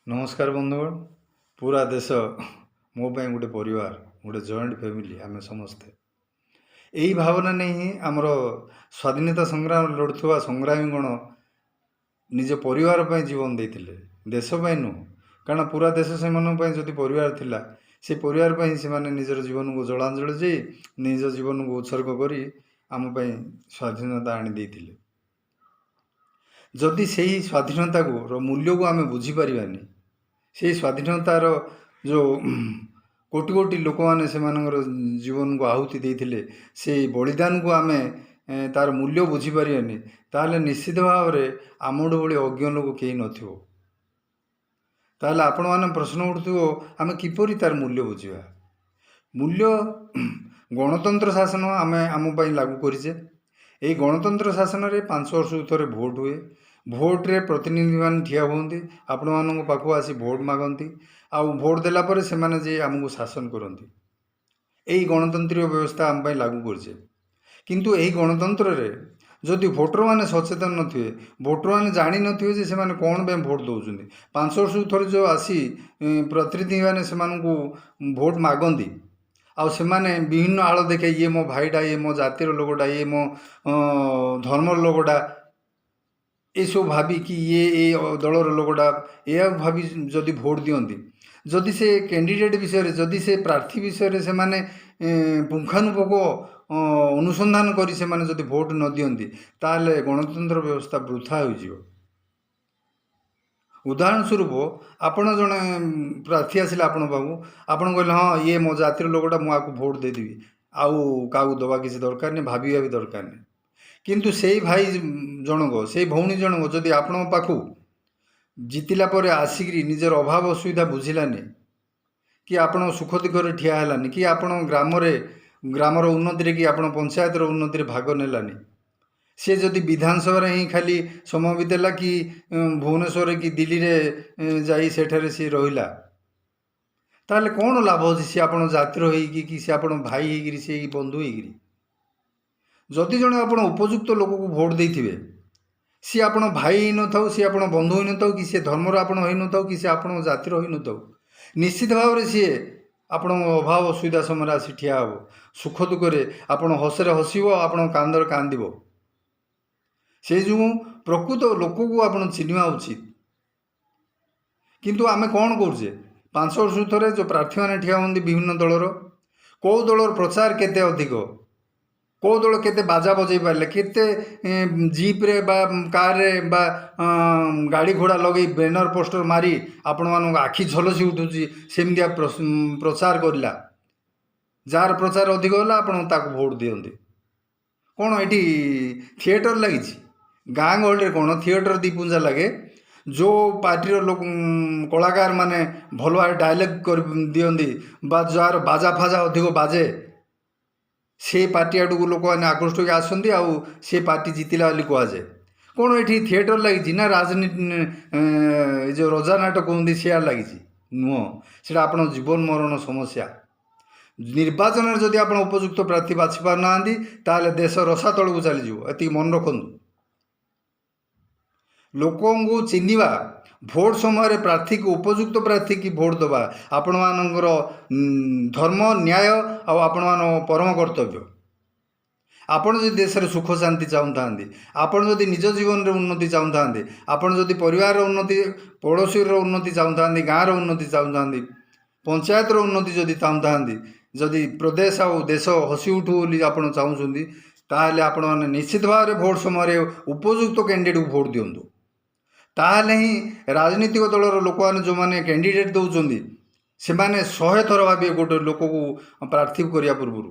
ନମସ୍କାର ବନ୍ଧୁଗଣ। ପୁରା ଦେଶ ମୋ ପାଇଁ ଗୋଟେ ପରିବାର, ଗୋଟେ ଜଏଣ୍ଟ ଫ୍ୟାମିଲି ଆମେ ସମସ୍ତେ। ଏହି ଭାବନା ନେଇ ହିଁ ଆମର ସ୍ୱାଧୀନତା ସଂଗ୍ରାମ ଲଢ଼ୁଥିବା ସଂଗ୍ରାମୀଗଣ ନିଜ ପରିବାର ପାଇଁ ଜୀବନ ଦେଇଥିଲେ, ଦେଶ ପାଇଁ ନୁହଁ। କାରଣ ପୁରା ଦେଶ ସେମାନଙ୍କ ପାଇଁ ଯଦି ପରିବାର ଥିଲା, ସେ ପରିବାର ପାଇଁ ସେମାନେ ନିଜର ଜୀବନକୁ ଜଳାଞ୍ଜଳି ଦେଇ, ନିଜ ଜୀବନକୁ ଉତ୍ସର୍ଗ କରି ଆମ ପାଇଁ ସ୍ୱାଧୀନତା ଆଣି ଦେଇଥିଲେ। ଯଦି ସେହି ସ୍ୱାଧୀନତାକୁ ର ମୂଲ୍ୟକୁ ଆମେ ବୁଝିପାରିବାନି, ସେଇ ସ୍ୱାଧୀନତାର ଯେଉଁ କୋଟି କୋଟି ଲୋକମାନେ ସେମାନଙ୍କର ଜୀବନକୁ ଆହୁତି ଦେଇଥିଲେ, ସେଇ ବଳିଦାନକୁ ଆମେ ତା'ର ମୂଲ୍ୟ ବୁଝିପାରିବାନି, ତାହେଲେ ନିଶ୍ଚିତ ଭାବରେ ଆମଠୁ ଭଳି ଅଜ୍ଞ ଲୋକ କେହି ନଥିବ। ତାହେଲେ ଆପଣମାନେ ପ୍ରଶ୍ନ ଉଠୁଥିବ, ଆମେ କିପରି ତା'ର ମୂଲ୍ୟ ବୁଝିବା? ମୂଲ୍ୟ, ଗଣତନ୍ତ୍ର ଶାସନ ଆମେ ଆମ ପାଇଁ ଲାଗୁ କରିଛେ। ଏଇ ଗଣତନ୍ତ୍ର ଶାସନରେ 5 ବର୍ଷକୁ ଥରେ ଭୋଟ ହୁଏ। ଭୋଟରେ ପ୍ରତିନିଧିମାନେ ଠିଆ ହୁଅନ୍ତି, ଆପଣମାନଙ୍କ ପାଖକୁ ଆସି ଭୋଟ ମାଗନ୍ତି, ଆଉ ଭୋଟ ଦେଲା ପରେ ସେମାନେ ଯାଇ ଆମକୁ ଶାସନ କରନ୍ତି। ଏଇ ଗଣତାନ୍ତ୍ରିକ ବ୍ୟବସ୍ଥା ଆମ ପାଇଁ ଲାଗୁ କରିଛେ। କିନ୍ତୁ ଏହି ଗଣତନ୍ତ୍ରରେ ଯଦି ଭୋଟରମାନେ ସଚେତନ ନଥିବେ, ଭୋଟରମାନେ ଜାଣିନଥିବେ ଯେ ସେମାନେ କ'ଣ ପାଇଁ ଭୋଟ ଦେଉଛନ୍ତି, 5 ବର୍ଷକୁ ଥରେ ଯେଉଁ ଆସି ପ୍ରତିନିଧିମାନେ ସେମାନଙ୍କୁ ଭୋଟ ମାଗନ୍ତି, ଆଉ ସେମାନେ ବିଭିନ୍ନ ଆଳ ଦେଖାଇ, ଇଏ ମୋ ଭାଇଟା, ଇଏ ମୋ ଜାତିର ଲୋକଟା, ଇଏ ମୋ ଧର୍ମର ଲୋକଟା, ଏସବୁ ଭାବିକି, ଇଏ ଏ ଦଳର ଲୋକଟା, ଏହା ଭାବି ଯଦି ଭୋଟ ଦିଅନ୍ତି, ଯଦି ସେ କ୍ୟାଣ୍ଡିଡେଟ୍ ବିଷୟରେ, ଯଦି ସେ ପ୍ରାର୍ଥୀ ବିଷୟରେ ସେମାନେ ପୁଙ୍ଖାନୁପୁଙ୍ଖ ଅନୁସନ୍ଧାନ କରି ସେମାନେ ଯଦି ଭୋଟ ନ ଦିଅନ୍ତି, ତାହେଲେ ଗଣତନ୍ତ୍ର ବ୍ୟବସ୍ଥା ବୃଥା ହୋଇଯିବ। ଉଦାହରଣ ସ୍ୱରୂପ, ଆପଣ ଜଣେ ପ୍ରାର୍ଥୀ ଆସିଲେ ଆପଣଙ୍କ ପାଖକୁ, ଆପଣ କହିଲେ, "ହଁ, ଇଏ ମୋ ଜାତିର ଲୋକଟା, ମୁଁ ୟାକୁ ଭୋଟ ଦେଇଦେବି, ଆଉ କାହାକୁ ଦେବା କିଛି ଦରକାର ନାହିଁ, ଭାବିବା ବି ଦରକାର ନାହିଁ।" କିନ୍ତୁ ସେଇ ଭାଇ ଜଣକ, ସେଇ ଭଉଣୀ ଜଣକ ଯଦି ଆପଣଙ୍କ ପାଖକୁ ଜିତିଲା ପରେ ଆସିକିରି ନିଜର ଅଭାବ ଅସୁବିଧା ବୁଝିଲାନି କି ଆପଣ ସୁଖ ଦୁଃଖରେ ଠିଆ ହେଲାନି କି ଆପଣ ଗ୍ରାମରେ, ଗ୍ରାମର ଉନ୍ନତିରେ କି ଆପଣ ପଞ୍ଚାୟତର ଉନ୍ନତିରେ ଭାଗ ନେଲାନି, ସେ ଯଦି ବିଧାନସଭାରେ ହିଁ ଖାଲି ସମୟ ବିତେଇଲା କି ଭୁବନେଶ୍ୱରରେ କି ଦିଲ୍ଲୀରେ ଯାଇ ସେଠାରେ ସିଏ ରହିଲା, ତାହେଲେ କ'ଣ ଲାଭ ଅଛି ସିଏ ଆପଣ ଜାତିର ହେଇକି କି ସେ ଆପଣ ଭାଇ ହେଇକିରି, ସେ ବନ୍ଧୁ ହେଇକିରି? ଯଦି ଜଣେ ଆପଣ ଉପଯୁକ୍ତ ଲୋକକୁ ଭୋଟ ଦେଇଥିବେ, ସିଏ ଆପଣ ଭାଇ ହେଇନଥାଉ, ସିଏ ଆପଣ ବନ୍ଧୁ ହୋଇନଥାଉ କି ସିଏ ଧର୍ମର ଆପଣ ହୋଇନଥାଉ କି ସେ ଆପଣଙ୍କ ଜାତିର ହୋଇନଥାଉ, ନିଶ୍ଚିତ ଭାବରେ ସିଏ ଆପଣଙ୍କ ଅଭାବ ଅସୁବିଧା ସମୟରେ ଆସି ଠିଆ ହେବ। ସୁଖ ଦୁଃଖରେ ଆପଣ ହସରେ ହସିବ, ଆପଣ କାନ୍ଦରେ କାନ୍ଦିବ। ସେଇ ଯୋଗୁଁ ପ୍ରକୃତ ଲୋକକୁ ଆପଣ ଚିହ୍ନିବା ଉଚିତ। କିନ୍ତୁ ଆମେ କ'ଣ କରୁଛେ? 5 ବର୍ଷକୁ ଥରେ ଯେଉଁ ପ୍ରାର୍ଥୀମାନେ ଠିଆ ହୁଅନ୍ତି ବିଭିନ୍ନ ଦଳର, କେଉଁ ଦଳର ପ୍ରଚାର କେତେ ଅଧିକ, କେଉଁ ଦଳ କେତେ ବାଜା ବଜେଇ ପାରିଲେ, କେତେ ଜିପ୍ରେ ବା କାର୍ରେ ବା ଗାଡ଼ି ଘୋଡ଼ା ଲଗେଇ ବ୍ୟାନର ପୋଷ୍ଟର ମାରି ଆପଣମାନଙ୍କ ଆଖି ଝଲସି ଉଠୁଛି, ସେମିତିଆ ପ୍ରଚାର କରିଲା, ଯାହାର ପ୍ରଚାର ଅଧିକ ହେଲା, ଆପଣ ତାକୁ ଭୋଟ ଦିଅନ୍ତି। କ'ଣ ଏଠି ଥିଏଟର ଲାଗିଛି? ଗାଁ ଗହଳିରେ କ'ଣ ଥିଏଟର ଦୁଇ ପୁଞ୍ଜା ଲାଗେ? ଯେଉଁ ପାର୍ଟିର ଲୋକ, କଳାକାର ମାନେ ଭଲ ଭାବେ ଡାଇଲଗ୍ କରି ଦିଅନ୍ତି ବା ଯାହାର ବାଜା ଫାଜା ଅଧିକ ବାଜେ, ସେ ପାର୍ଟି ଆଡ଼କୁ ଲୋକମାନେ ଆକୃଷ୍ଟ ହୋଇକି ଆସନ୍ତି ଆଉ ସେ ପାର୍ଟି ଜିତିଲା ବୋଲି କୁହାଯାଏ। କ'ଣ ଏଠି ଥିଏଟର ଲାଗିଛି ନା ରାଜନୀତି, ଏ ଯେଉଁ ରଜା ନାଟ କୁହନ୍ତି, ସେୟା ଲାଗିଛି? ନୁହଁ। ସେଇଟା ଆପଣଙ୍କ ଜୀବନ ମରଣ ସମସ୍ୟା। ନିର୍ବାଚନରେ ଯଦି ଆପଣ ଉପଯୁକ୍ତ ପ୍ରାର୍ଥୀ ବାଛି ପାରୁନାହାନ୍ତି, ତାହେଲେ ଦେଶ ରସାତଳକୁ ଚାଲିଯିବ, ଏତିକି ମନେ ରଖନ୍ତୁ। ଲୋକଙ୍କୁ ଚିହ୍ନିବା, ଭୋଟ ସମୟରେ ପ୍ରାର୍ଥୀକୁ, ଉପଯୁକ୍ତ ପ୍ରାର୍ଥୀକି ଭୋଟ ଦେବା ଆପଣମାନଙ୍କର ଧର୍ମ, ନ୍ୟାୟ ଆଉ ଆପଣମାନଙ୍କ ପରମ କର୍ତ୍ତବ୍ୟ। ଆପଣ ଯଦି ଦେଶରେ ସୁଖ ଶାନ୍ତି ଚାହୁଁଥାନ୍ତି, ଆପଣ ଯଦି ନିଜ ଜୀବନରେ ଉନ୍ନତି ଚାହୁଁଥାନ୍ତି, ଆପଣ ଯଦି ପରିବାରର ଉନ୍ନତି, ପଡ଼ୋଶୀର ଉନ୍ନତି ଚାହୁଁଥାନ୍ତି, ଗାଁର ଉନ୍ନତି ଚାହୁଁଥାନ୍ତି, ପଞ୍ଚାୟତର ଉନ୍ନତି ଯଦି ଚାହୁଁଥାନ୍ତି, ଯଦି ପ୍ରଦେଶ ଆଉ ଦେଶ ହସି ଉଠୁ ବୋଲି ଆପଣ ଚାହୁଁଛନ୍ତି, ତାହେଲେ ଆପଣମାନେ ନିଶ୍ଚିତ ଭାବରେ ଭୋଟ ସମୟରେ ଉପଯୁକ୍ତ କ୍ୟାଣ୍ଡିଡେଟ୍କୁ ଭୋଟ ଦିଅନ୍ତୁ। ତାହେଲେ ହିଁ ରାଜନୈତିକ ଦଳର ଲୋକମାନେ, ଯେଉଁମାନେ କ୍ୟାଣ୍ଡିଡେଟ୍ ଦେଉଛନ୍ତି, ସେମାନେ 100 ଥର ଭାବିବେ ଗୋଟେ ଲୋକକୁ ପ୍ରାର୍ଥୀ କରିବା ପୂର୍ବରୁ।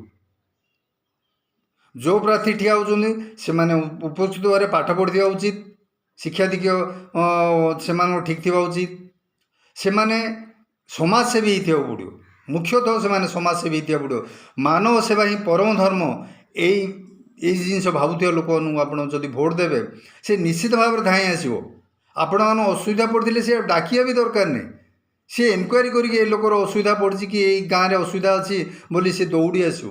ଯେଉଁ ପ୍ରାର୍ଥୀ ଠିଆ ହେଉଛନ୍ତି, ସେମାନେ ଉପଯୁକ୍ତ ଭାବରେ ପାଠ ପଢ଼ିଥିବା ଉଚିତ, ଶିକ୍ଷା ଦୀକ୍ଷା ସେମାନଙ୍କ ଠିକ୍ ଥିବା ଉଚିତ, ସେମାନେ ସମାଜସେବୀ ହେଇଥିବାକୁ ପଡ଼ିବ। ମୁଖ୍ୟତଃ ସେମାନେ ସମାଜସେବୀ ହେଇଥିବାକୁ ପଡ଼ିବ। ମାନବ ସେବା ହିଁ ପରମ ଧର୍ମ, ଏଇ ଏଇ ଜିନିଷ ଭାବୁଥିବା ଲୋକମାନଙ୍କୁ ଆପଣ ଯଦି ଭୋଟ ଦେବେ, ସେ ନିଶ୍ଚିତ ଭାବରେ ଧାଇଁ ଆସିବ। ଆପଣମାନଙ୍କ ଅସୁବିଧା ପଡ଼ିଥିଲେ ସେ ଡାକିବା ବି ଦରକାର ନାହିଁ। ସେ ଏନକ୍ୱାରି କରିକି ଏ ଲୋକର ଅସୁବିଧା ପଡ଼ିଛି କି ଏଇ ଗାଁରେ ଅସୁବିଧା ଅଛି ବୋଲି ସେ ଦୌଡ଼ି ଆସିବ।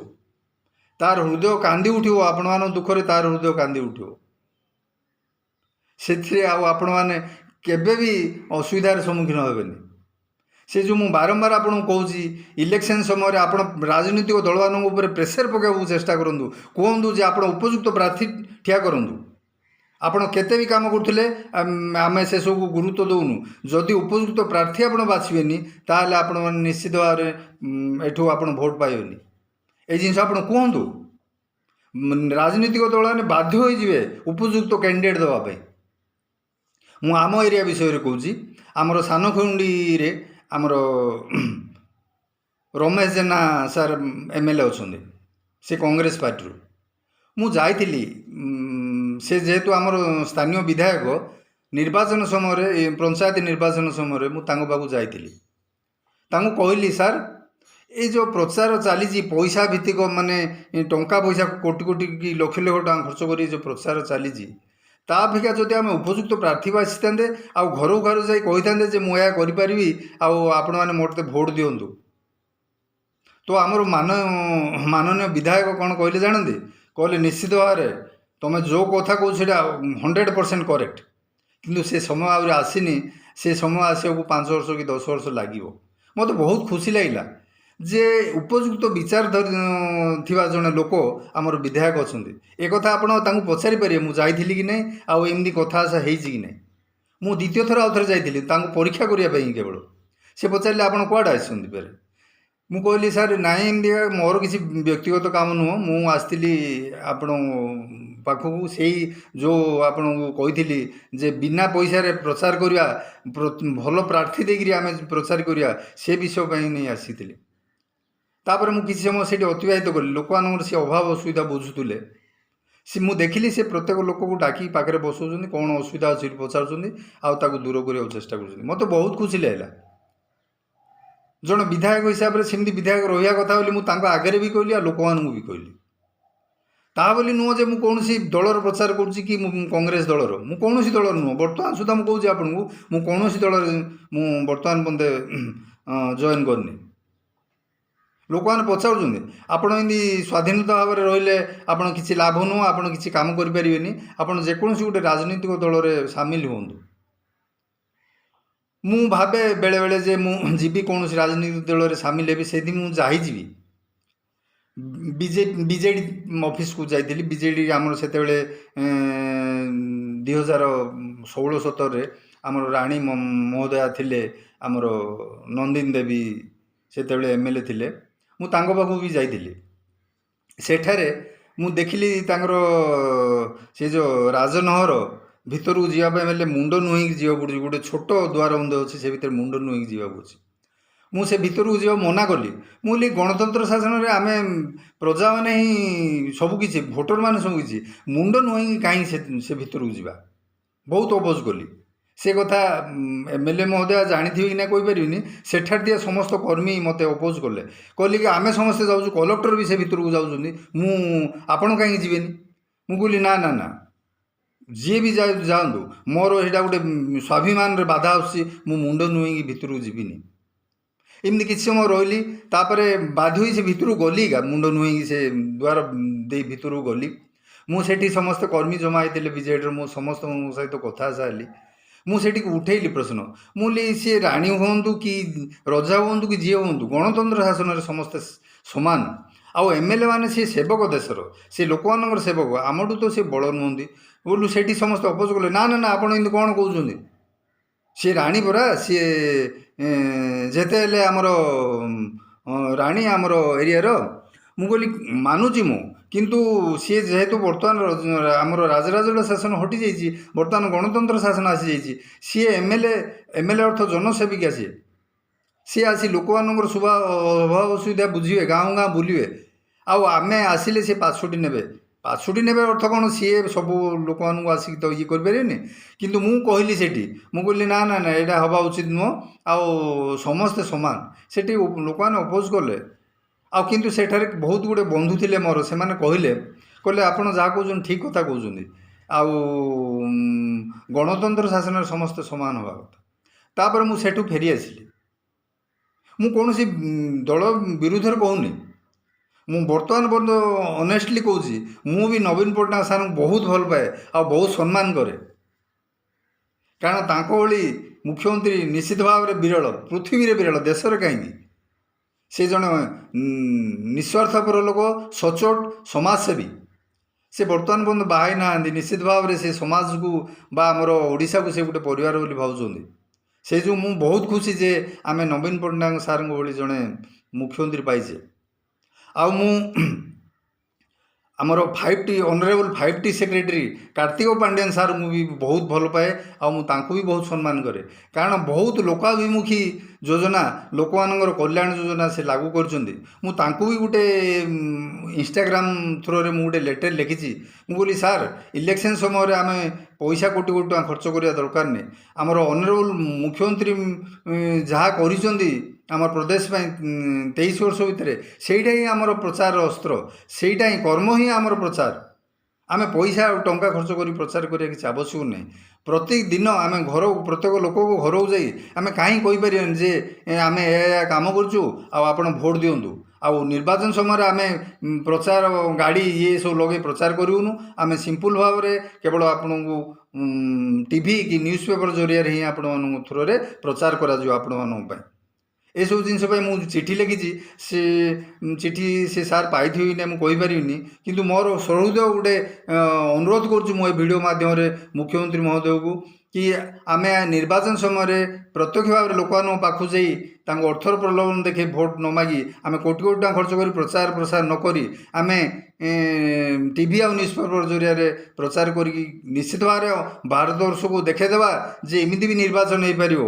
ତାର ହୃଦୟ କାନ୍ଦି ଉଠିବ, ଆପଣମାନଙ୍କ ଦୁଃଖରେ ତାର ହୃଦୟ କାନ୍ଦି ଉଠିବ। ସେଥିରେ ଆଉ ଆପଣମାନେ କେବେ ବି ଅସୁବିଧାର ସମ୍ମୁଖୀନ ହେବେନି। ସେ ଯେଉଁ ମୁଁ ବାରମ୍ବାର ଆପଣଙ୍କୁ କହୁଛି, ଇଲେକ୍ସନ୍ ସମୟରେ ଆପଣ ରାଜନୈତିକ ଦଳମାନଙ୍କ ଉପରେ ପ୍ରେସର୍ ପକାଇବାକୁ ଚେଷ୍ଟା କରନ୍ତୁ। କୁହନ୍ତୁ ଯେ ଆପଣ ଉପଯୁକ୍ତ ପ୍ରାର୍ଥୀ ଠିଆ କରନ୍ତୁ। ଆପଣ କେତେ ବି କାମ କରୁଥିଲେ, ଆମେ ସେସବୁକୁ ଗୁରୁତ୍ୱ ଦେଉନୁ। ଯଦି ଉପଯୁକ୍ତ ପ୍ରାର୍ଥୀ ଆପଣ ବାଛିବେନି, ତାହେଲେ ଆପଣମାନେ ନିଶ୍ଚିତ ଭାବରେ ଏଠୁ ଆପଣ ଭୋଟ୍ ପାଇବେନି। ଏଇ ଜିନିଷ ଆପଣ କୁହନ୍ତୁ। ରାଜନୈତିକ ଦଳମାନେ ବାଧ୍ୟ ହୋଇଯିବେ ଉପଯୁକ୍ତ କ୍ୟାଣ୍ଡିଡେଟ୍ ଦେବା ପାଇଁ। ମୁଁ ଆମ ଏରିଆ ବିଷୟରେ କହୁଛି। ଆମର ସାନଖେମୁଣ୍ଡିରେ ଆମର ରମେଶ ଜେନା ସାର୍ ଏମଏଲଏ ଅଛନ୍ତି, ସେ କଂଗ୍ରେସ ପାର୍ଟିରୁ। ମୁଁ ଯାଇଥିଲି, ସେ ଯେହେତୁ ଆମର ସ୍ଥାନୀୟ ବିଧାୟକ, ନିର୍ବାଚନ ସମୟରେ, ପଞ୍ଚାୟତ ନିର୍ବାଚନ ସମୟରେ ମୁଁ ତାଙ୍କ ପାଖକୁ ଯାଇଥିଲି। ତାଙ୍କୁ କହିଲି, ସାର୍, ଏଇ ଯେଉଁ ପ୍ରଚାର ଚାଲିଛି ପଇସା ଭିତ୍ତିକ, ମାନେ ଟଙ୍କା ପଇସା କୋଟି କୋଟି କି ଲକ୍ଷ ଲକ୍ଷ ଟଙ୍କା ଖର୍ଚ୍ଚ କରି ଯେଉଁ ପ୍ରଚାର ଚାଲିଛି, ତା ଅପେକ୍ଷା ଯଦି ଆମେ ଉପଯୁକ୍ତ ପ୍ରାର୍ଥୀ ବାଛିଥାନ୍ତେ ଆଉ ଘରକୁ ଘର ଯାଇ କହିଥାନ୍ତେ ଯେ ମୁଁ ଏହା କରିପାରିବି ଆଉ ଆପଣମାନେ ମୋତେ ଭୋଟ୍ ଦିଅନ୍ତୁ, ତ ଆମର ମାନନୀୟ ବିଧାୟକ କ'ଣ କହିଲେ ଜାଣନ୍ତି? କହିଲେ, ନିଶ୍ଚିତ ଭାବରେ ତୁମେ ଯେଉଁ କଥା କହୁଛ ସେଇଟା 100% କରେକ୍ଟ, କିନ୍ତୁ ସେ ସମୟ ଆହୁରି ଆସିନି। ସେ ସମୟ ଆସିବାକୁ 5 ବର୍ଷ କି 10 ବର୍ଷ ଲାଗିବ। ମୋତେ ବହୁତ ଖୁସି ଲାଗିଲା ଯେ ଉପଯୁକ୍ତ ବିଚାର ଥିବା ଜଣେ ଲୋକ ଆମର ବିଧାୟକ ଅଛନ୍ତି। ଏ କଥା ଆପଣ ତାଙ୍କୁ ପଚାରିପାରିବେ, ମୁଁ ଯାଇଥିଲି କି ନାହିଁ ଆଉ ଏମିତି କଥା ଆଶା ହେଇଛି କି ନାହିଁ। ମୁଁ ଦ୍ୱିତୀୟ ଥର ଆଉ ଥରେ ଯାଇଥିଲି ତାଙ୍କୁ ପରୀକ୍ଷା କରିବା ପାଇଁ କେବଳ। ସେ ପଚାରିଲେ, ଆପଣ କୁଆଡ଼େ ଆସିଛନ୍ତି ଫେରେ? ମୁଁ କହିଲି, ସାର୍, ନାଇଁ, ଏମିତିକା ମୋର କିଛି ବ୍ୟକ୍ତିଗତ କାମ ନୁହଁ। ମୁଁ ଆସିଥିଲି ଆପଣଙ୍କ ପାଖକୁ, ସେଇ ଯେଉଁ ଆପଣଙ୍କୁ କହିଥିଲି ଯେ ବିନା ପଇସାରେ ପ୍ରଚାର କରିବା, ଭଲ ପ୍ରାର୍ଥୀ ଦେଇକରି ଆମେ ପ୍ରଚାର କରିବା, ସେ ବିଷୟ ପାଇଁ ନେଇ ଆସିଥିଲି। ତାପରେ ମୁଁ କିଛି ସମୟ ସେଇଠି ଅତିବାହିତ କଲି। ଲୋକମାନଙ୍କର ସେ ଅଭାବ ଅସୁବିଧା ବୁଝୁଥିଲେ ସେ। ମୁଁ ଦେଖିଲି, ସେ ପ୍ରତ୍ୟେକ ଲୋକକୁ ଡାକି ପାଖରେ ବସାଉଛନ୍ତି, କ'ଣ ଅସୁବିଧା ଅଛି ବୋଲି ପଚାରୁଛନ୍ତି ଆଉ ତାକୁ ଦୂର କରିବାକୁ ଚେଷ୍ଟା କରୁଛନ୍ତି। ମୋତେ ବହୁତ ଖୁସି ଲାଗିଲା। ଜଣେ ବିଧାୟକ ହିସାବରେ ସେମିତି ବିଧାୟକ ରହିବା କଥା ବୋଲି ମୁଁ ତାଙ୍କ ଆଗରେ ବି କହିଲି ଆଉ ଲୋକମାନଙ୍କୁ ବି କହିଲି। ତା ବୋଲି ନୁହଁ ଯେ ମୁଁ କୌଣସି ଦଳର ପ୍ରଚାର କରୁଛି କି ମୁଁ କଂଗ୍ରେସ ଦଳର। ମୁଁ କୌଣସି ଦଳର ନୁହଁ। ବର୍ତ୍ତମାନ ସୁଦ୍ଧା ମୁଁ କହୁଛି ଆପଣଙ୍କୁ, ମୁଁ କୌଣସି ଦଳରେ ମୁଁ ବର୍ତ୍ତମାନ ପର୍ଯ୍ୟନ୍ତ ଜଏନ୍ କରିନି। ଲୋକମାନେ ପଚାରୁଛନ୍ତି, ଆପଣ ଏମିତି ସ୍ୱାଧୀନତା ଭାବରେ ରହିଲେ ଆପଣ କିଛି ଲାଭ ନୁହଁ, ଆପଣ କିଛି କାମ କରିପାରିବେନି, ଆପଣ ଯେକୌଣସି ଗୋଟେ ରାଜନୈତିକ ଦଳରେ ସାମିଲ ହୁଅନ୍ତୁ। ମୁଁ ଭାବେ ବେଳେବେଳେ ଯେ ମୁଁ ଯିବି, କୌଣସି ରାଜନୈତିକ ଦଳରେ ସାମିଲ ହେବି। ସେଇଦିନ ମୁଁ ଯାଇଯିବି, ବିଜେଡ଼ି ଅଫିସକୁ ଯାଇଥିଲି। ବିଜେଡ଼ି ଆମର ସେତେବେଳେ 2016-17ରେ ଆମର ରାଣୀ ମହୋଦୟା ଥିଲେ, ଆମର ନନ୍ଦିନୀ ଦେବୀ ସେତେବେଳେ ଏମଏଲଏ ଥିଲେ। ମୁଁ ତାଙ୍କ ପାଖକୁ ବି ଯାଇଥିଲି। ସେଠାରେ ମୁଁ ଦେଖିଲି, ତାଙ୍କର ସେ ଯେଉଁ ରାଜନହର ଭିତରକୁ ଯିବା ପାଇଁ ହେଲେ ମୁଣ୍ଡ ନୁହେଁଇକି ଯିବାକୁ ପଡ଼ୁଛି। ଗୋଟେ ଛୋଟ ଦ୍ୱାର ବନ୍ଧ ଅଛି, ସେ ଭିତରେ ମୁଣ୍ଡ ନୁହେଁଇକି ଯିବାକୁ ଅଛି। ମୁଁ ସେ ଭିତରକୁ ଯିବାକୁ ମନା କଲି। ମୁଁ କହିଲି, ଗଣତନ୍ତ୍ର ଶାସନରେ ଆମେ ପ୍ରଜାମାନେ ହିଁ ସବୁକିଛି, ଭୋଟରମାନେ ସବୁକିଛି, ମୁଣ୍ଡ ନୁହେଁଇକି କାହିଁକି ସେ ଭିତରକୁ ଯିବା? ବହୁତ ଅପୋଜ କଲି। ସେ କଥା ଏମଏଲଏ ମହୋଦୟ ଜାଣିଥିବେ କି ନା କହିପାରିବିନି। ସେଠାରେ ଥିବା ସମସ୍ତ କର୍ମୀ ମୋତେ ଅପୋଜ କଲେ। କହିଲେ କି ଆମେ ସମସ୍ତେ ଯାଉଛୁ, କଲେକ୍ଟର ବି ସେ ଭିତରକୁ ଯାଉଛନ୍ତି, ମୁଁ ଆପଣ କାହିଁକି ଯିବେନି? ମୁଁ କହିଲି, ନା ନା ନା, ଯିଏ ବି ଯାଆନ୍ତୁ, ମୋର ଏଇଟା ଗୋଟେ ସ୍ୱାଭିମାନରେ ବାଧା ଆସୁଛି। ମୁଁ ମୁଣ୍ଡ ନୁହେଁଇକି ଭିତରକୁ ଯିବିନି। ଏମିତି କିଛି ସମୟ ରହିଲି। ତାପରେ ବାଧ୍ୟ ହୋଇ ସେ ଭିତରକୁ ଗଲି ଏକା, ମୁଣ୍ଡ ନୁହେଁଇକି ସେ ଦ୍ୱାର ଦେଇ ଭିତରକୁ ଗଲି ମୁଁ। ସେଠି ସମସ୍ତେ କର୍ମୀ ଜମା ହେଇଥିଲେ ବିଜେଡ଼ିର। ମୁଁ ସମସ୍ତଙ୍କ ସହିତ କଥା ହେଲି। ମୁଁ ସେଠିକି ଉଠେଇଲି ପ୍ରଶ୍ନ। ମୁଁ କହିଲି, ସିଏ ରାଣୀ ହୁଅନ୍ତୁ କି ରଜା ହୁଅନ୍ତୁ କି ଯିଏ ହୁଅନ୍ତୁ, ଗଣତନ୍ତ୍ର ଶାସନରେ ସମସ୍ତେ ସମାନ। ଆଉ ଏମଏଲଏ ମାନେ ସିଏ ସେବକ ଦେଶର, ସେ ଲୋକମାନଙ୍କର ସେବକ, ଆମଠୁ ତ ସେ ବଡ଼ ନୁହନ୍ତି ବୋଲୁ। ସେଠି ସମସ୍ତେ ଅପୋଜ କଲେ, ନା ନା ନା, ଆପଣ ଏମିତି କ'ଣ କହୁଛନ୍ତି? ସିଏ ରାଣୀ ପରା, ସିଏ ଯେତେ ହେଲେ ଆମର ରାଣୀ ଆମର ଏରିଆର। ମୁଁ କହିଲି, ମାନୁଛି ମୁଁ, କିନ୍ତୁ ସିଏ ଯେହେତୁ ବର୍ତ୍ତମାନ ଆମର ରାଜରାଜୁଡ଼ା ଶାସନ ହଟିଯାଇଛି, ବର୍ତ୍ତମାନ ଗଣତନ୍ତ୍ର ଶାସନ ଆସିଯାଇଛି, ସିଏ ଏମଏଲଏ। ଏମଏଲଏ ଅର୍ଥ ଜନସେବିକା। ସିଏ ସିଏ ଆସି ଲୋକମାନଙ୍କର ଅଭାବ ଅସୁବିଧା ବୁଝିବେ, ଗାଁ ଗାଁ ବୁଲିବେ। ଆଉ ଆମେ ଆସିଲେ ସେ ପାଛୋଟି ନେବେ। ପାଛୋଟି ନେବେ ଅର୍ଥ କ'ଣ? ସିଏ ସବୁ ଲୋକମାନଙ୍କୁ ଆସିକି ତ ଇଏ କରିପାରିବେନି। କିନ୍ତୁ ମୁଁ କହିଲି ସେଠି, ମୁଁ କହିଲି, ନା ନା ନା, ଏଇଟା ହେବା ଉଚିତ ନୁହଁ ଆଉ ସମସ୍ତେ ସମାନ। ସେଠି ଲୋକମାନେ ଅପୋଜ କଲେ। ଆଉ କିନ୍ତୁ ସେଠାରେ ବହୁତ ଗୁଡ଼ିଏ ବନ୍ଧୁ ଥିଲେ ମୋର। ସେମାନେ କହିଲେ, ଆପଣ ଯାହା କହୁଛନ୍ତି ଠିକ୍ କଥା କହୁଛନ୍ତି ଆଉ ଗଣତନ୍ତ୍ର ଶାସନରେ ସମସ୍ତେ ସମାନ ହେବା କଥା। ତାପରେ ମୁଁ ସେଠୁ ଫେରି ଆସିଲି। ମୁଁ କୌଣସି ଦଳ ବିରୁଦ୍ଧରେ କହୁନି। ମୁଁ ବର୍ତ୍ତମାନ ପର୍ଯ୍ୟନ୍ତ ଅନେଷ୍ଟଲି କହୁଛି, ମୁଁ ବି ନବୀନ ପଟ୍ଟନାୟକ ସାର୍ଙ୍କୁ ବହୁତ ଭଲ ପାଏ ଆଉ ବହୁତ ସମ୍ମାନ କରେ। କାରଣ ତାଙ୍କ ଭଳି ମୁଖ୍ୟମନ୍ତ୍ରୀ ନିଶ୍ଚିତ ଭାବରେ ବିରଳ, ପୃଥିବୀରେ ବିରଳ, ଦେଶରେ କାହିଁକି। ସେ ଜଣେ ନିସ୍ୱାର୍ଥପର ଲୋକ, ସଚୋଟ, ସମାଜସେବୀ। ସେ ବର୍ତ୍ତମାନ ପର୍ଯ୍ୟନ୍ତ ବାହା ହେଇନାହାନ୍ତି। ନିଶ୍ଚିତ ଭାବରେ ସେ ସମାଜକୁ ବା ଆମର ଓଡ଼ିଶାକୁ ସେ ଗୋଟେ ପରିବାର ବୋଲି ଭାବୁଛନ୍ତି। ସେ ଯୋଗୁଁ ମୁଁ ବହୁତ ଖୁସି ଯେ ଆମେ ନବୀନ ପଟ୍ଟନାୟକ ସାର୍ଙ୍କ ଭଳି ଜଣେ ମୁଖ୍ୟମନ୍ତ୍ରୀ ପାଇଛେ। ଆଉ ମୁଁ ଆମର 5T honourable 5T secretary Kartik Pandian ସାର୍ଙ୍କୁ ବି ବହୁତ ଭଲ ପାଏ, ଆଉ ମୁଁ ତାଙ୍କୁ ବି ବହୁତ ସମ୍ମାନ କରେ। କାରଣ ବହୁତ ଲୋକାଭିମୁଖୀ ଯୋଜନା, ଲୋକମାନଙ୍କର କଲ୍ୟାଣ ଯୋଜନା ସେ ଲାଗୁ କରିଛନ୍ତି। ମୁଁ ତାଙ୍କୁ ବି ଗୋଟେ ଇନଷ୍ଟାଗ୍ରାମ ଥ୍ରୋରେ ମୁଁ ଗୋଟେ ଲେଟର୍ ଲେଖିଛି। ମୁଁ କହିଲି, ସାର୍, ଇଲେକ୍ସନ୍ ସମୟରେ ଆମେ ପଇସା କୋଟି କୋଟି ଟଙ୍କା ଖର୍ଚ୍ଚ କରିବା ଦରକାର ନାହିଁ। ଆମର ଅନରେବୁଲ୍ ମୁଖ୍ୟମନ୍ତ୍ରୀ ଯାହା କରିଛନ୍ତି ଆମ ପ୍ରଦେଶ ପାଇଁ 23 ବର୍ଷ ଭିତରେ, ସେଇଟା ହିଁ ଆମର ପ୍ରଚାର ଅସ୍ତ୍ର, ସେଇଟା ହିଁ କର୍ମ ହିଁ ଆମର ପ୍ରଚାର। ଆମେ ପଇସା ଆଉ ଟଙ୍କା ଖର୍ଚ୍ଚ କରି ପ୍ରଚାର କରିବା କିଛି ଆବଶ୍ୟକ ନାହିଁ। ପ୍ରତିଦିନ ଆମେ ଘର ପ୍ରତ୍ୟେକ ଲୋକକୁ ଘରକୁ ଯାଇ ଆମେ କାହିଁ କହିପାରିବାନି ଯେ ଆମେ ଏହା ଏହା କାମ କରୁଛୁ ଆଉ ଆପଣ ଭୋଟ ଦିଅନ୍ତୁ? ଆଉ ନିର୍ବାଚନ ସମୟରେ ଆମେ ପ୍ରଚାର ଗାଡ଼ି ଇଏ ସବୁ ଲଗେଇ ପ୍ରଚାର କରିବୁନୁ। ଆମେ ସିମ୍ପଲ୍ ଭାବରେ କେବଳ ଆପଣଙ୍କୁ ଟିଭି କି ନ୍ୟୁଜ୍ ପେପର୍ ଜରିଆରେ ହିଁ ଆପଣମାନଙ୍କ ଥ୍ରୋରେ ପ୍ରଚାର କରାଯିବ ଆପଣମାନଙ୍କ ପାଇଁ। ଏସବୁ ଜିନିଷ ପାଇଁ ମୁଁ ଚିଠି ଲେଖିଛି। ସେ ଚିଠି ସେ ସାର୍ ପାଇଥିବେ କି ନାହିଁ ମୁଁ କହିପାରିବିନି, କିନ୍ତୁ ମୋର ସହୃଦୟ ଗୋଟେ ଅନୁରୋଧ କରୁଛି ମୁଁ ଏ ଭିଡ଼ିଓ ମାଧ୍ୟମରେ ମୁଖ୍ୟମନ୍ତ୍ରୀ ମହୋଦୟକୁ କି ଆମେ ନିର୍ବାଚନ ସମୟରେ ପ୍ରତ୍ୟକ୍ଷ ଭାବରେ ଲୋକମାନଙ୍କ ପାଖକୁ ଯାଇ ତାଙ୍କୁ ଅର୍ଥର ପ୍ରଲୋଭନ ଦେଖାଇ ଭୋଟ ନ ମାଗି, ଆମେ କୋଟି କୋଟି ଟଙ୍କା ଖର୍ଚ୍ଚ କରି ପ୍ରଚାର ପ୍ରସାର ନ କରି, ଆମେ ଟିଭି ଆଉ ନ୍ୟୁଜ୍ ପେପର୍ ଜରିଆରେ ପ୍ରଚାର କରିକି ନିଶ୍ଚିତ ଭାବରେ ଭାରତବର୍ଷକୁ ଦେଖାଇଦେବା ଯେ ଏମିତି ବି ନିର୍ବାଚନ ହେଇପାରିବ।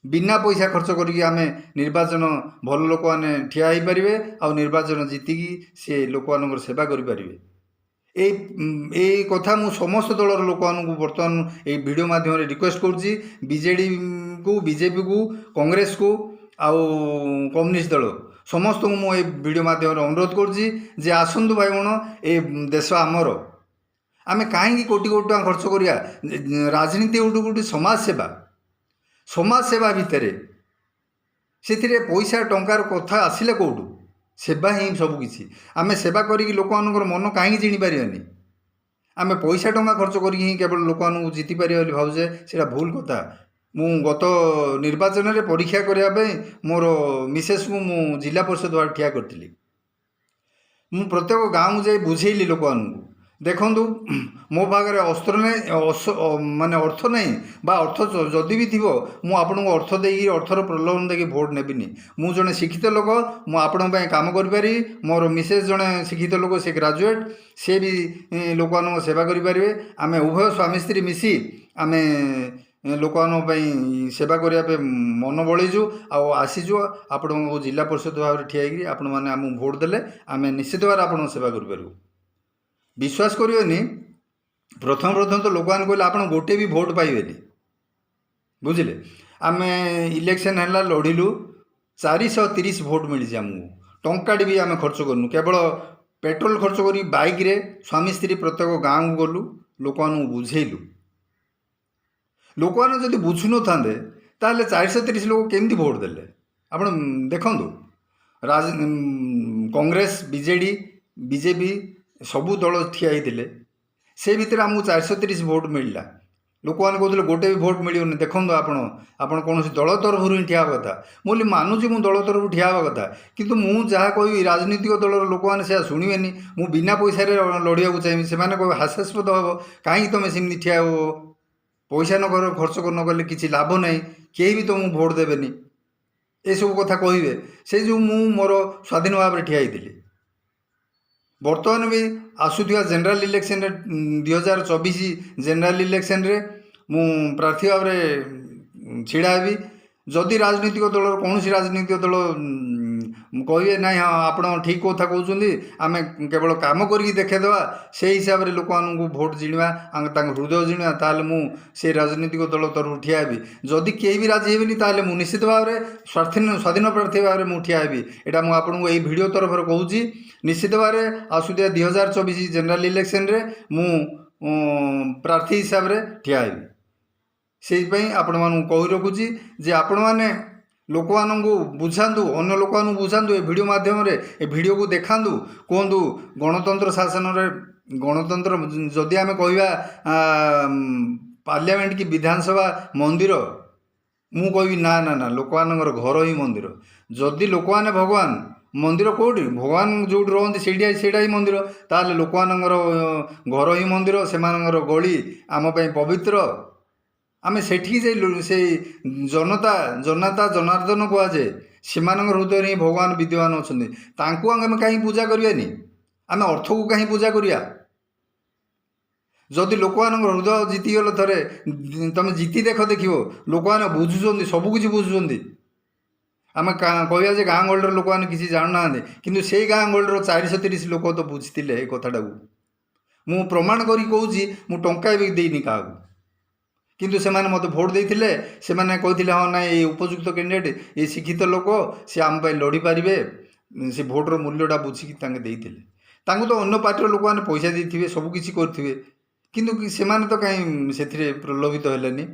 ବିନା ପଇସା ଖର୍ଚ୍ଚ କରିକି ଆମେ ନିର୍ବାଚନ, ଭଲ ଲୋକମାନେ ଠିଆ ହେଇପାରିବେ ଆଉ ନିର୍ବାଚନ ଜିତିକି ସେ ଲୋକମାନଙ୍କର ସେବା କରିପାରିବେ। ଏଇ ଏଇ କଥା ମୁଁ ସମସ୍ତ ଦଳର ଲୋକମାନଙ୍କୁ ବର୍ତ୍ତମାନ ଏଇ ଭିଡ଼ିଓ ମାଧ୍ୟମରେ ରିକ୍ୱେଷ୍ଟ କରୁଛି, ବିଜେଡ଼ିକୁ, ବିଜେପିକୁ, କଂଗ୍ରେସକୁ ଆଉ କମ୍ୟୁନିଷ୍ଟ ଦଳ, ସମସ୍ତଙ୍କୁ ମୁଁ ଏଇ ଭିଡ଼ିଓ ମାଧ୍ୟମରେ ଅନୁରୋଧ କରୁଛି ଯେ ଆସନ୍ତୁ ଭାଇ ଭଉଣ, ଏ ଦେଶ ଆମର, ଆମେ କାହିଁକି କୋଟି କୋଟି ଟଙ୍କା ଖର୍ଚ୍ଚ କରିବା? ରାଜନୀତି ଗୋଟେ ଗୋଟେ ସମାଜ ସେବା। ସମାଜ ସେବା ଭିତରେ ସେଥିରେ ପଇସା ଟଙ୍କାର କଥା ଆସିଲେ କେଉଁଠୁ? ସେବା ହିଁ ସବୁକିଛି। ଆମେ ସେବା କରିକି ଲୋକମାନଙ୍କର ମନ କାହିଁକି ଜିଣି ପାରିବାନି? ଆମେ ପଇସା ଟଙ୍କା ଖର୍ଚ୍ଚ କରିକି ହିଁ କେବଳ ଲୋକମାନଙ୍କୁ ଜିତିପାରିବା ବୋଲି ଭାବୁଛେ, ସେଇଟା ଭୁଲ କଥା। ମୁଁ ଗତ ନିର୍ବାଚନରେ ପରୀକ୍ଷା କରିବା ପାଇଁ ମୋର ମିସେସ୍କୁ ମୁଁ ଜିଲ୍ଲା ପରିଷଦ ଭାବେ ଠିଆ କରିଥିଲି। ମୁଁ ପ୍ରତ୍ୟେକ ଗାଁକୁ ଯାଇ ବୁଝେଇଲି ଲୋକମାନଙ୍କୁ, ଦେଖନ୍ତୁ, ମୋ ପାଖରେ ଅସ୍ତ୍ର ନାହିଁ, ମାନେ ଅର୍ଥ ନାହିଁ ବା ଅର୍ଥ ଯଦି ବି ଥିବ, ମୁଁ ଆପଣଙ୍କୁ ଅର୍ଥ ଦେଇକି, ଅର୍ଥର ପ୍ରଲୋଭନ ଦେଇକି ଭୋଟ ନେବିନି। ମୁଁ ଜଣେ ଶିକ୍ଷିତ ଲୋକ, ମୁଁ ଆପଣଙ୍କ ପାଇଁ କାମ କରିପାରିବି। ମୋର ମିସେସ୍ ଜଣେ ଶିକ୍ଷିତ ଲୋକ, ସେ ଗ୍ରାଜୁଏଟ୍, ସେ ବି ଲୋକମାନଙ୍କ ସେବା କରିପାରିବେ। ଆମେ ଉଭୟ ସ୍ୱାମୀ ସ୍ତ୍ରୀ ମିଶି ଆମେ ଲୋକମାନଙ୍କ ପାଇଁ ସେବା କରିବା ପାଇଁ ମନ ବଳେଇଛୁ ଆଉ ଆସିଛୁ ଆପଣଙ୍କୁ ଜିଲ୍ଲା ପରିଷଦ ଭାବରେ ଠିଆ ହେଇକିରି। ଆପଣମାନେ ଆମକୁ ଭୋଟ ଦେଲେ ଆମେ ନିଶ୍ଚିତ ଭାବରେ ଆପଣଙ୍କ ସେବା କରିପାରିବୁ। ବିଶ୍ୱାସ କରିବେନି, ପ୍ରଥମ ପ୍ରଥମ ତ ଲୋକମାନେ କହିଲେ, ଆପଣ ଗୋଟେ ବି ଭୋଟ ପାଇବେନି। ବୁଝିଲେ, ଆମେ ଇଲେକ୍ସନ୍ ହେଲା, ଲଢ଼ିଲୁ, 430 ଭୋଟ ମିଳିଛି ଆମକୁ। ଟଙ୍କାଟେ ବି ଆମେ ଖର୍ଚ୍ଚ କରିନୁ। କେବଳ ପେଟ୍ରୋଲ ଖର୍ଚ୍ଚ କରି ବାଇକ୍ରେ ସ୍ୱାମୀ ସ୍ତ୍ରୀ ପ୍ରତ୍ୟେକ ଗାଁକୁ ଗଲୁ, ଲୋକମାନଙ୍କୁ ବୁଝେଇଲୁ। ଲୋକମାନେ ଯଦି ବୁଝୁନଥାନ୍ତେ, ତାହେଲେ 430 ଲୋକ କେମିତି ଭୋଟ ଦେଲେ? ଆପଣ ଦେଖନ୍ତୁ, କଂଗ୍ରେସ, ବିଜେଡ଼ି, ବିଜେପି ସବୁ ଦଳ ଠିଆ ହେଇଥିଲେ। ସେ ଭିତରେ ଆମକୁ 430 ଭୋଟ ମିଳିଲା। ଲୋକମାନେ କହୁଥିଲେ, ଗୋଟେ ବି ଭୋଟ ମିଳିବନି, ଦେଖନ୍ତୁ ଆପଣ, ଆପଣ କୌଣସି ଦଳ ତରଫରୁ ହିଁ ଠିଆ ହେବା କଥା। ମୁଁ କହିଲି, ମାନୁଛି, ମୁଁ ଦଳ ତରଫରୁ ଠିଆ ହେବା କଥା, କିନ୍ତୁ ମୁଁ ଯାହା କହିବି ରାଜନୈତିକ ଦଳର ଲୋକମାନେ ସେୟା ଶୁଣିବେନି। ମୁଁ ବିନା ପଇସାରେ ଲଢ଼ିବାକୁ ଚାହିଁବି, ସେମାନେ କହିବେ ହାସ୍ୟାସ୍ପଦ ହେବ, କାହିଁକି ତୁମେ ସେମିତି ଠିଆ ହେବ? ପଇସା ନ ଖର୍ଚ୍ଚ ନ କଲେ କିଛି ଲାଭ ନାହିଁ, କେହି ବି ତୁମକୁ ଭୋଟ ଦେବେନି, ଏସବୁ କଥା କହିବେ। ସେଇ ଯୋଗୁଁ ମୁଁ ମୋର ସ୍ୱାଧୀନ ଭାବରେ ଠିଆ ହେଇଥିଲି। ବର୍ତ୍ତମାନ ବି ଆସୁଥିବା ଜେନେରାଲ ଇଲେକ୍ସନରେ, 2024 ଜେନେରାଲ ଇଲେକ୍ସନରେ ମୁଁ ପ୍ରାର୍ଥୀ ଭାବରେ ଛିଡ଼ା ହେବି। ଯଦି ରାଜନୈତିକ ଦଳର କୌଣସି ରାଜନୈତିକ ଦଳ କହିବେ, ନାଇଁ, ହଁ, ଆପଣ ଠିକ୍ କଥା କହୁଛନ୍ତି, ଆମେ କେବଳ କାମ କରିକି ଦେଖାଇଦେବା, ସେଇ ହିସାବରେ ଲୋକମାନଙ୍କୁ ଭୋଟ ଜିଣିବା, ତାଙ୍କ ହୃଦୟ ଜିଣିବା, ତାହେଲେ ମୁଁ ସେ ରାଜନୈତିକ ଦଳ ତରଫରୁ ଠିଆ ହେବି। ଯଦି କେହି ବି ରାଜି ହେବେନି, ତାହେଲେ ମୁଁ ନିଶ୍ଚିତ ଭାବରେ ସ୍ୱାଧୀନ ପ୍ରାର୍ଥୀ ଭାବରେ ମୁଁ ଠିଆ ହେବି। ଏଇଟା ମୁଁ ଆପଣଙ୍କୁ ଏଇ ଭିଡ଼ିଓ ତରଫରୁ କହୁଛି। ନିଶ୍ଚିତ ଭାବରେ ଆସୁଥିବା 2024 ଜେନେରାଲ ଇଲେକ୍ସନରେ ମୁଁ ପ୍ରାର୍ଥୀ ହିସାବରେ ଠିଆ ହେବି। ସେଇଥିପାଇଁ ଆପଣମାନଙ୍କୁ କହି ରଖୁଛି ଯେ ଆପଣମାନେ ଲୋକମାନଙ୍କୁ ବୁଝାନ୍ତୁ, ଅନ୍ୟ ଲୋକମାନଙ୍କୁ ବୁଝାନ୍ତୁ, ଏ ଭିଡ଼ିଓ ମାଧ୍ୟମରେ ଏ ଭିଡ଼ିଓକୁ ଦେଖାନ୍ତୁ। କୁହନ୍ତୁ, ଗଣତନ୍ତ୍ର ଶାସନରେ ଗଣତନ୍ତ୍ର ଯଦି ଆମେ କହିବା ପାର୍ଲିଆମେଣ୍ଟ କି ବିଧାନସଭା ମନ୍ଦିର, ମୁଁ କହିବି ନା ନା ନା, ଲୋକମାନଙ୍କର ଘର ହିଁ ମନ୍ଦିର। ଯଦି ଲୋକମାନେ ଭଗବାନ, ମନ୍ଦିର କେଉଁଠି? ଭଗବାନ ଯେଉଁଠି ରହନ୍ତି ସେଇଠି, ସେଇଟା ହିଁ ମନ୍ଦିର। ତାହେଲେ ଲୋକମାନଙ୍କର ଘର ହିଁ ମନ୍ଦିର, ସେମାନଙ୍କର ଗଳି ଆମ ପାଇଁ ପବିତ୍ର। ଆମେ ସେଠିକି ଯାଇ ସେଇ ଜନତା ଜନତା ଜନାର୍ଦ୍ଦନ କୁହାଯାଏ, ସେମାନଙ୍କ ହୃଦୟରେ ହିଁ ଭଗବାନ ବିଦ୍ୟମାନ ଅଛନ୍ତି। ତାଙ୍କୁ ଆମେ କାହିଁକି ପୂଜା କରିବାନି? ଆମେ ଅର୍ଥକୁ କାହିଁ ପୂଜା କରିବା? ଯଦି ଲୋକମାନଙ୍କ ହୃଦୟ ଜିତିଗଲ ଥରେ, ତୁମେ ଜିତି ଦେଖ, ଦେଖିବ ଲୋକମାନେ ବୁଝୁଛନ୍ତି, ସବୁକିଛି ବୁଝୁଛନ୍ତି। ଆମେ କହିବା ଯେ ଗାଁ ଗହଳିର ଲୋକମାନେ କିଛି ଜାଣୁନାହାନ୍ତି, କିନ୍ତୁ ସେଇ ଗାଁ ଗହଳିର 430 ଲୋକ ତ ବୁଝିଥିଲେ ଏ କଥାଟାକୁ। ମୁଁ ପ୍ରମାଣ କରି କହୁଛି, ମୁଁ ଟଙ୍କାଏ ବି ଦେଇନି କାହାକୁ, କିନ୍ତୁ ସେମାନେ ମୋତେ ଭୋଟ ଦେଇଥିଲେ। ସେମାନେ କହିଥିଲେ, ହଁ ନାଇଁ, ଏଇ ଉପଯୁକ୍ତ କ୍ୟାଣ୍ଡିଡେଟ୍, ଏ ଶିକ୍ଷିତ ଲୋକ, ସେ ଆମ ପାଇଁ ଲଢ଼ିପାରିବେ। ସେ ଭୋଟର ମୂଲ୍ୟଟା ବୁଝିକି ତାଙ୍କେ ଦେଇଥିଲେ। ତାଙ୍କୁ ତ ଅନ୍ୟ ପାର୍ଟିର ଲୋକମାନେ ପଇସା ଦେଇଥିବେ, ସବୁ କିଛି କରିଥିବେ, କିନ୍ତୁ ସେମାନେ ତ କାହିଁ ସେଥିରେ ପ୍ରଲୋଭିତ ହେଲେନି।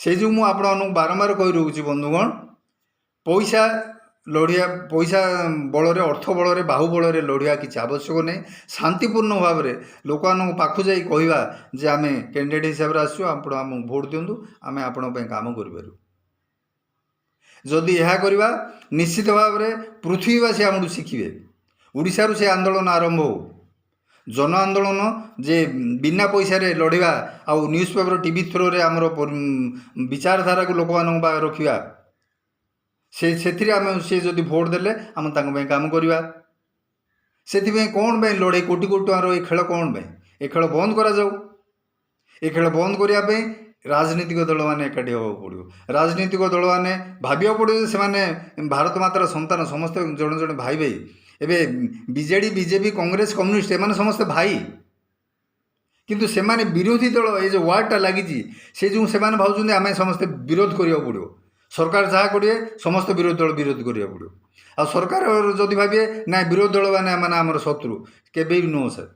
ସେଇ ଯୋଗୁଁ ମୁଁ ଆପଣମାନଙ୍କୁ ବାରମ୍ବାର କହି ରହୁଛି ବନ୍ଧୁଗଣ, ପଇସା ଲଢ଼ିବା, ପଇସା ବଳରେ, ଅର୍ଥ ବଳରେ, ବାହୁ ବଳରେ ଲଢ଼ିବା କିଛି ଆବଶ୍ୟକ ନାହିଁ। ଶାନ୍ତିପୂର୍ଣ୍ଣ ଭାବରେ ଲୋକମାନଙ୍କ ପାଖକୁ ଯାଇ କହିବା ଯେ ଆମେ କ୍ୟାଣ୍ଡିଡେଟ୍ ହିସାବରେ ଆସିଛୁ, ଆପଣ ଆମକୁ ଭୋଟ ଦିଅନ୍ତୁ, ଆମେ ଆପଣଙ୍କ ପାଇଁ କାମ କରିପାରିବୁ। ଯଦି ଏହା କରିବା, ନିଶ୍ଚିତ ଭାବରେ ପୃଥିବୀବାସୀ ଆମଠୁ ଶିଖିବେ। ଓଡ଼ିଶାରୁ ସେ ଆନ୍ଦୋଳନ ଆରମ୍ଭ ହେଉ, ଜନ ଆନ୍ଦୋଳନ, ଯେ ବିନା ପଇସାରେ ଲଢ଼ିବା ଆଉ ନ୍ୟୁଜ୍ ପେପର, ଟିଭି ଥ୍ରୋରେ ଆମର ବିଚାରଧାରାକୁ ଲୋକମାନଙ୍କ ପାଖରେ ରଖିବା। ସେଥିରେ ଆମେ, ସେ ଯଦି ଭୋଟ ଦେଲେ ଆମେ ତାଙ୍କ ପାଇଁ କାମ କରିବା। ସେଥିପାଇଁ କ'ଣ ପାଇଁ ଲଢ଼େଇ, କୋଟି କୋଟି ଟଙ୍କାର ଏ ଖେଳ କ'ଣ ପାଇଁ? ଏ ଖେଳ ବନ୍ଦ କରାଯାଉ। ଏ ଖେଳ ବନ୍ଦ କରିବା ପାଇଁ ରାଜନୈତିକ ଦଳମାନେ ଏକାଠି ହେବାକୁ ପଡ଼ିବ। ରାଜନୈତିକ ଦଳମାନେ ଭାବିବାକୁ ପଡ଼ିବ ଯେ ସେମାନେ ଭାରତ ମାତାର ସନ୍ତାନ, ସମସ୍ତେ ଜଣେ ଜଣେ ଭାଇ ଭାଇ। ଏବେ ବିଜେଡ଼ି, ବିଜେପି, କଂଗ୍ରେସ, କମ୍ୟୁନିଷ୍ଟ, ଏମାନେ ସମସ୍ତେ ଭାଇ, କିନ୍ତୁ ସେମାନେ ବିରୋଧୀ ଦଳ, ଏ ଯେଉଁ ୱାର୍ଡ଼ଟା ଲାଗିଛି, ସେ ଯେଉଁ ସେମାନେ ଭାବୁଛନ୍ତି ଆମେ ସମସ୍ତେ ବିରୋଧ କରିବାକୁ ପଡ଼ିବ। ସରକାର ଯାହା କରିବେ, ସମସ୍ତ ବିରୋଧୀ ଦଳ ବିରୋଧ କରିବାକୁ ପଡ଼ିବ। ଆଉ ସରକାର ଯଦି ଭାବିବେ ନାଇଁ, ବିରୋଧୀ ଦଳ ମାନେ ମାନେ ଆମର ଶତ୍ରୁ, କେବେ ବି ନୁହଁ ସାର୍।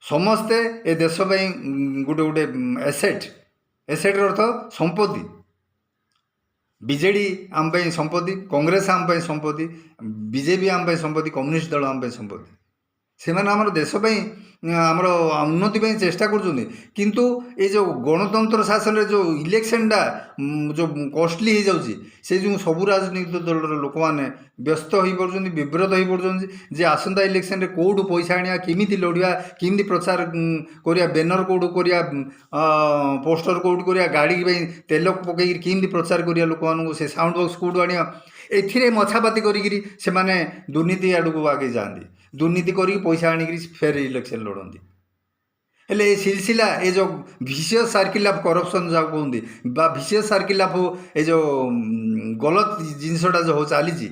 ସମସ୍ତେ ଏ ଦେଶ ପାଇଁ ଗୋଟେ ଗୋଟେ ଏସେଟ୍। ଏସେଟ୍ର ଅର୍ଥ ସମ୍ପତ୍ତି। ବିଜେଡ଼ି ଆମ ପାଇଁ ସମ୍ପତ୍ତି, କଂଗ୍ରେସ ଆମ ପାଇଁ ସମ୍ପତ୍ତି, ବିଜେପି ଆମ ପାଇଁ ସମ୍ପତ୍ତି, କମ୍ୟୁନିଷ୍ଟ ଦଳ ଆମ ପାଇଁ ସମ୍ପତ୍ତି। ସେମାନେ ଆମର ଦେଶ ପାଇଁ, ଆମର ଉନ୍ନତି ପାଇଁ ଚେଷ୍ଟା କରୁଛନ୍ତି। କିନ୍ତୁ ଏ ଯେଉଁ ଗଣତନ୍ତ୍ର ଶାସନରେ ଯେଉଁ ଇଲେକ୍ସନଟା ଯେଉଁ କଷ୍ଟଲି ହେଇଯାଉଛି, ସେ ଯେଉଁ ସବୁ ରାଜନୈତିକ ଦଳର ଲୋକମାନେ ବ୍ୟସ୍ତ ହୋଇପଡ଼ୁଛନ୍ତି, ବିବ୍ରତ ହୋଇପଡ଼ୁଛନ୍ତି ଯେ ଆସନ୍ତା ଇଲେକ୍ସନରେ କେଉଁଠୁ ପଇସା ଆଣିବା, କେମିତି ଲଢ଼ିବା, କେମିତି ପ୍ରଚାର କରିବା, ବ୍ୟାନର କେଉଁଠୁ କରିବା, ପୋଷ୍ଟର କେଉଁଠୁ କରିବା, ଗାଡ଼ି ପାଇଁ ତେଲ ପକେଇକିରି କେମିତି ପ୍ରଚାର କରିବା ଲୋକମାନଙ୍କୁ, ସେ ସାଉଣ୍ଡ ବକ୍ସ କେଉଁଠୁ ଆଣିବା। ଏଥିରେ ମଛାପାତି କରିକିରି ସେମାନେ ଦୁର୍ନୀତି ଆଡ଼କୁ ଆଗେଇ ଯାଆନ୍ତି। ଦୁର୍ନୀତି କରିକି ପଇସା ଆଣିକିରି ଫେର ଇଲେକ୍ସନ ଲଢ଼ନ୍ତି। ହେଲେ ଏ ସିଲସିଲା, ଏ ଯେଉଁ ଭିସିୟସ୍ ସାର୍କିଲ୍ ଅଫ୍ କରପ୍ସନ୍ ଯାହାକୁ କୁହନ୍ତି ବା ଭିସିୟସ୍ ସାର୍କିଲ୍ ଅଫ୍ ଏ ଯେଉଁ ଗଲତ ଜିନିଷଟା ଯେଉଁ ଚାଲିଛି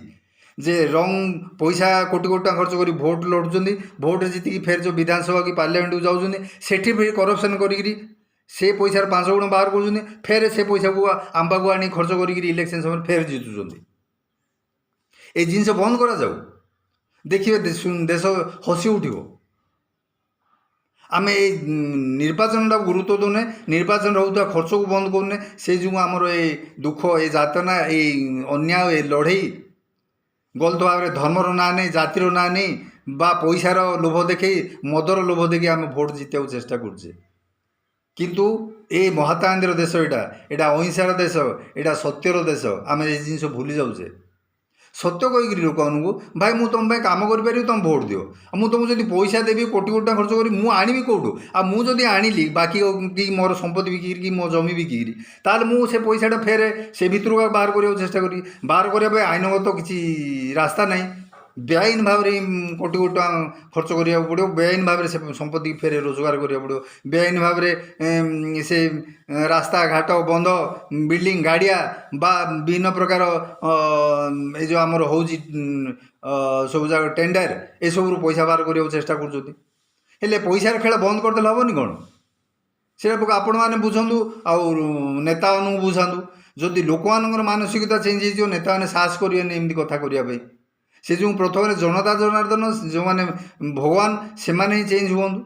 ଯେ ରଙ୍ଗ ପଇସା କୋଟି କୋଟି ଟଙ୍କା ଖର୍ଚ୍ଚ କରି ଭୋଟ ଲଢ଼ୁଛନ୍ତି, ଭୋଟରେ ଜିତିକି ଫେର ଯେଉଁ ବିଧାନସଭା କି ପାର୍ଲିଆମେଣ୍ଟକୁ ଯାଉଛନ୍ତି, ସେଠି ଫେର କରପ୍ସନ୍ କରିକିରି ସେ ପଇସାର 5 ଗୁଣ ବାହାର କରୁଛନ୍ତି। ଫେର ସେ ପଇସାକୁ ଆମ ପାଖକୁ ଆଣି ଖର୍ଚ୍ଚ କରିକିରି ଇଲେକ୍ସନ୍ ସମୟରେ ଫେର ଜିତୁଛନ୍ତି। ଏଇ ଜିନିଷ ବନ୍ଦ କରାଯାଉ, ଦେଖିବେ ଦେଶ ହସି ଉଠିବ। ଆମେ ଏଇ ନିର୍ବାଚନଟାକୁ ଗୁରୁତ୍ୱ ଦେଉନେ, ନିର୍ବାଚନରେ ହେଉଥିବା ଖର୍ଚ୍ଚକୁ ବନ୍ଦ କରୁନେ। ସେଇ ଯୋଗୁଁ ଆମର ଏଇ ଦୁଃଖ, ଏ ଯାତନା, ଏଇ ଅନ୍ୟାୟ, ଏ ଲଢ଼େଇ। ଗଲତ ଭାବରେ ଧର୍ମର ନାଁ ନେଇ, ଜାତିର ନାଁ ନେଇ ବା ପଇସାର ଲୋଭ ଦେଖେଇ, ମଦର ଲୋଭ ଦେଖେଇ ଆମେ ଭୋଟ ଜିତିବାକୁ ଚେଷ୍ଟା କରୁଛେ। କିନ୍ତୁ ଏ ମହାତ୍ମା ଗାନ୍ଧୀର ଦେଶ ଏଇଟା, ଏଇଟା ଅହିଂସାର ଦେଶ, ଏଇଟା ସତ୍ୟର ଦେଶ। ଆମେ ଏ ଜିନିଷ ଭୁଲି ଯାଉଛେ। ସତ୍ୟ କହିକିରି ଲୋକମାନଙ୍କୁ, ଭାଇ, ମୁଁ ତୁମ ପାଇଁ କାମ କରିପାରିବି, ତୁମେ ଭୋଟ ଦିଅ। ଆଉ ମୁଁ ତୁମକୁ ଯଦି ପଇସା ଦେବି, କୋଟି କୋଟି ଟଙ୍କା ଖର୍ଚ୍ଚ କରି ମୁଁ ଆଣିବି କେଉଁଠୁ? ଆଉ ମୁଁ ଯଦି ଆଣିଲି ବାକି କି ମୋର ସମ୍ପତ୍ତି ବିକିକିରି କି ମୋ ଜମି ବିକିକିରି, ତାହେଲେ ମୁଁ ସେ ପଇସାଟା ଫେରେ ସେ ଭିତରୁ ବାହାର କରିବାକୁ ଚେଷ୍ଟା କରିବି। ବାହାର କରିବା ପାଇଁ ଆଇନଗତ କିଛି ରାସ୍ତା ନାହିଁ। ବେଆଇନ ଭାବରେ ହିଁ କୋଟି କୋଟି ଟଙ୍କା ଖର୍ଚ୍ଚ କରିବାକୁ ପଡ଼ିବ। ବେଆଇନ ଭାବରେ ସେ ସମ୍ପତ୍ତି ଫେରେ ରୋଜଗାର କରିବାକୁ ପଡ଼ିବ। ବେଆଇନ ଭାବରେ ସେ ରାସ୍ତାଘାଟ, ବନ୍ଧ, ବିଲ୍ଡିଂ, ଗାଡ଼ିଆ ବା ବିଭିନ୍ନ ପ୍ରକାର ଏ ଯେଉଁ ଆମର ହେଉଛି ସବୁ ଯାକ ଟେଣ୍ଡର, ଏସବୁରୁ ପଇସା ବାହାର କରିବାକୁ ଚେଷ୍ଟା କରୁଛନ୍ତି। ହେଲେ ପଇସାର ଖେଳ ବନ୍ଦ କରିଦେଲେ ହେବନି କ'ଣ? ସେଇଟା ଆପଣମାନେ ବୁଝନ୍ତୁ ଆଉ ନେତାମାନଙ୍କୁ ବୁଝାନ୍ତୁ। ଯଦି ଲୋକମାନଙ୍କର ମାନସିକତା ଚେଞ୍ଜ ହେଇଯିବ, ନେତାମାନେ ସାହସ କରିବେନି ଏମିତି କଥା କରିବା ପାଇଁ। ସେ ଯେଉଁ ପ୍ରଥମରେ ଜନତା ଜନାର୍ଦ୍ଦନ, ଯେଉଁମାନେ ଭଗବାନ, ସେମାନେ ହିଁ ଚେଞ୍ଜ ହୁଅନ୍ତୁ।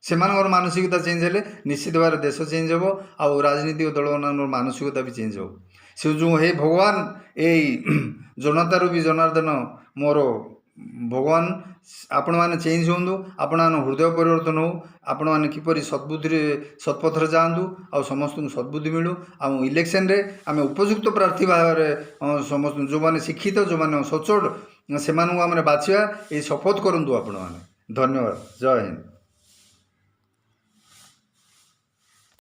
ସେମାନଙ୍କର ମାନସିକତା ଚେଞ୍ଜ ହେଲେ ନିଶ୍ଚିତ ଭାବରେ ଦେଶ ଚେଞ୍ଜ ହେବ ଆଉ ରାଜନୈତିକ ଦଳମାନଙ୍କର ମାନସିକତା ବି ଚେଞ୍ଜ ହେବ। ସେ ଯେଉଁ ହେ ଭଗବାନ, ଏଇ ଜନତାରୁ ବି ଜନାର୍ଦ୍ଦନ, ମୋର ଭଗବାନ, ଆପଣମାନେ ଚେଞ୍ଜ ହୁଅନ୍ତୁ, ଆପଣମାନଙ୍କ ହୃଦୟ ପରିବର୍ତ୍ତନ ହେଉ, ଆପଣମାନେ କିପରି ସଦ୍ବୁଦ୍ଧିରେ ସତ୍ପଥରେ ଯାଆନ୍ତୁ ଆଉ ସମସ୍ତଙ୍କୁ ସଦ୍ବୁଦ୍ଧି ମିଳୁ। ଆଉ ଇଲେକ୍ସନରେ ଆମେ ଉପଯୁକ୍ତ ପ୍ରାର୍ଥୀ ଭାବରେ ସମସ୍ତଙ୍କୁ, ଯେଉଁମାନେ ଶିକ୍ଷିତ, ଯେଉଁମାନେ ସଚ୍ଚୋଟ, ସେମାନଙ୍କୁ ଆମେ ବାଛିବା, ଏଇ ଶପଥ କରନ୍ତୁ ଆପଣମାନେ। ଧନ୍ୟବାଦ, ଜୟ ହିନ୍ଦ।